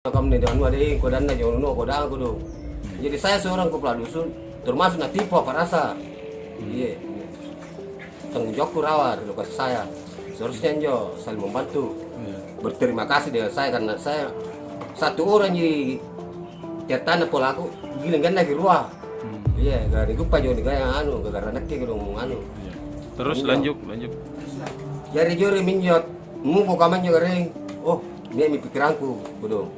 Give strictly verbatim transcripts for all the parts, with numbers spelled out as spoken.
Kamne di anua deh, kodanna jo no, kodang kudu. Jadi saya seorang kepala dusun, termasuk natipu apa rasa. Iya. Tanggung jawabku rawa ri lokasi saya. Seharusnya injo saling membantu. Iya. Berterima kasih dengan saya karena saya satu orang ji ceritana polaku giling ganna ki rua. Hmm. Iya, gari guppa jo ni gaya anu, gara nakke kodong anu. Iya. Terus. Iya. Lanjut, lanjut. Jari jori minjo muko kamanjo gareng. Oh, nia'mi pikiranku kodong.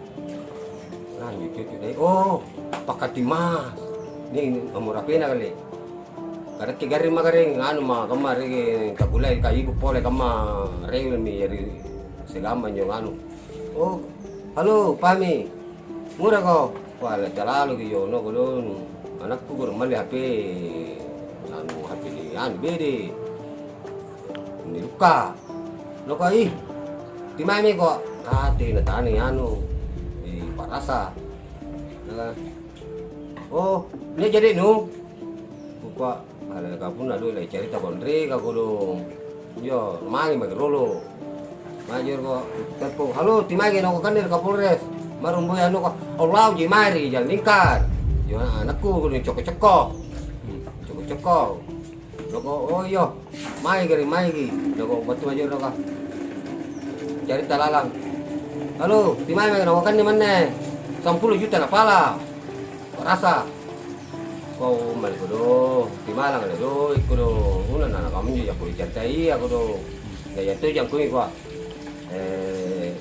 Lanjut cucu deh. Oh, pakati mas. Ni nomor H P-na kali. Kadakki garring ma garring, anu ma, kamma ri kakulai kaibu pole kamma rewelmi jari segamma injo anu. Oh, halo, Pami. Ngurako? Wah, la talalu ki jono kodong. Anakku guru malli H P. Anu H P ni anu bede. Ni lukka. Loko ih. Timai meko? Ate natani anu. Eh, parasa. Nah, oh, nia jadi nu? Kukua, "Ala kapunna doi lai carita konreka kodong." Yo, mange maki rolo. Major ko telepon, "Halo, timai noko kanne ri Kapolres." Marung boya noko, "Allahu ji mai ri Jalan Lingkar." Yo, anakku kodong cokko-cokko. Cokko-cokko. Loko, "Oh iyo, maeki ri, maeki." Loko battu majoraka. Carita lalang. "Halo, timai maki nawakanni manne? Sampulo juta napala." Rasa. Kau mali kodong, timalang le doi kodong. Una na kamunjo jako icarita iya kodong. Na iya to jangkui kua. Eh,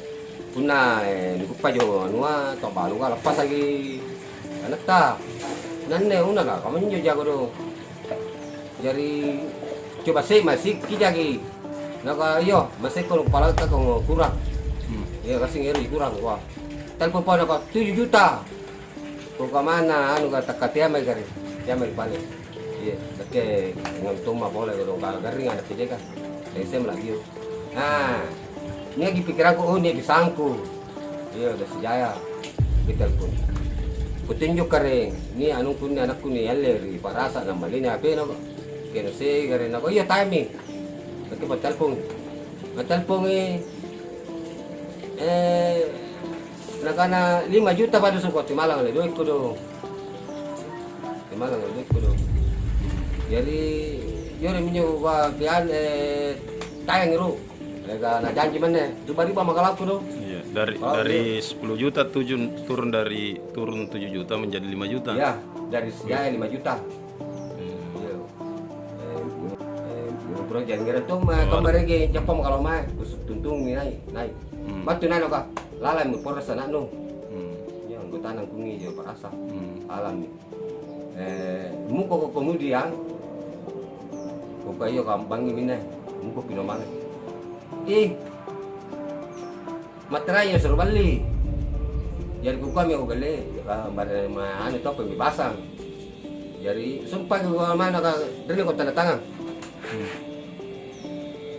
punna, eh, nikuppa jo anua, tau baluka lappasaki anatta. Nanne una na kamunjo jako do. Jari, coba se' masikki jaki. Naka, "Iyo, masekko nupalakka ko kurang." Hmm. Iya, kasing ero kurang, kua. Telepon pole, naka, "Tuju juta." Ko kamana, anu, ka takkatea mai kari. Tea mai bale. Iya, nakke ngantomma pole, ko dong, ka garring anak kejeka. S M lagi, yo. Ah, niaki pikiranku, oh, niaki sangku. Iya, udah sejaya. Ditelepon. Kutunjuk kare, ni anungku ni anakku ni alle ri parasa na malini H P-na kok. Kena segare nako, "Iya, timing." Tapi patelpon. Patelpongi, eh, nakana, "Lima juta pada suko timalang le doikku do." Timalang le doikku do. Jadi, jore minjo wa pian, eh, tayang ro. Lega na janji manne, riba-riba maka laku do. Iya, dari, kalau dari dia sepuluh juta tujuh, turun dari, turun tujuh juta menjadi lima juta. Iya, dari sejaya lima juta. Hmm. Iya. Eh, eh, pura janji tong ma, kamma rege, jappa maka lao mae, kusuk tuntung ni nai, nai. Hmm. Battu nai noka, "Lalang mi porres anaknu." Hmm. Iya, anggotana kungi jo parasa. Hmm. Lalang mi. Eh, muko ko kemudian, ko kayo kambangi minne, muko pino mange. Ih, materai suro balli. Jari kukuami aku gelle, ah, mare-, ma-, anu toppa mi basang. Jari sumpaki kua mana ka, rinni ko tanda tangang. Hmm.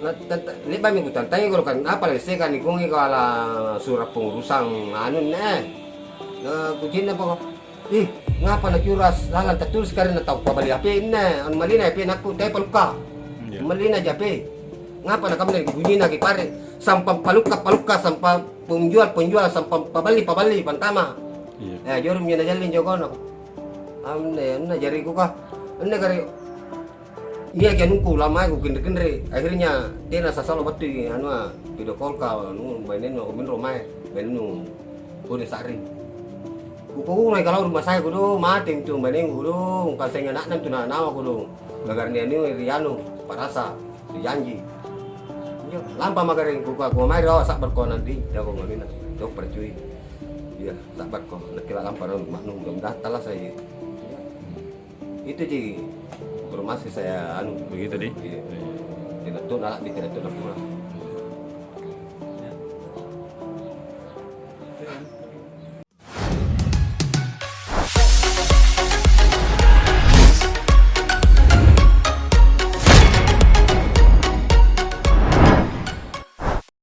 Na, tanta-, le'ba'mi kutantangi kodong, kan apa la seka nikungi kala sura' pengurusang anunne. Na kucinna poko, "Ih, ngapa nacura' lalang tattulis karena tau pabali H P inne? Anu malina H P nakku, tepa lukka." Iya. Malina ji H P. Ngapa nakamma bunyi'na ki pare'? Sampang palukka-palukka, sampang penjual-penjual, sampang paballi-paballi, pantama. Iya. Eh, jorong mi najalling jokono. Amne, anne jari kuka, anne kare, niaki anungku lamae kukenre-kenre. Akhirnya tena sasalo battui anua, video call ka, anu, bainennu, aku minro mae, bainennu kode sa'ring. Kukaungai kalau rumah saya kudo, mate intu bainengku do, kaseng ana'na intu na-, nawa kudo. Gagar nia-, nia-, ri anu, parasa, ri janji. Iya, lampa maka ri kuka-, kua mae ri bawah, sa'barko nanti, jago ngalina, jauh percui. Iya, sa'barko, nakke la lampa ri ma'nu, mudah-mudahan tallasai. Iya. Itu ji informasi saya anu. Begitu, di? Iya. Iya. Tidak tuh nalak di tidak tuh dapur.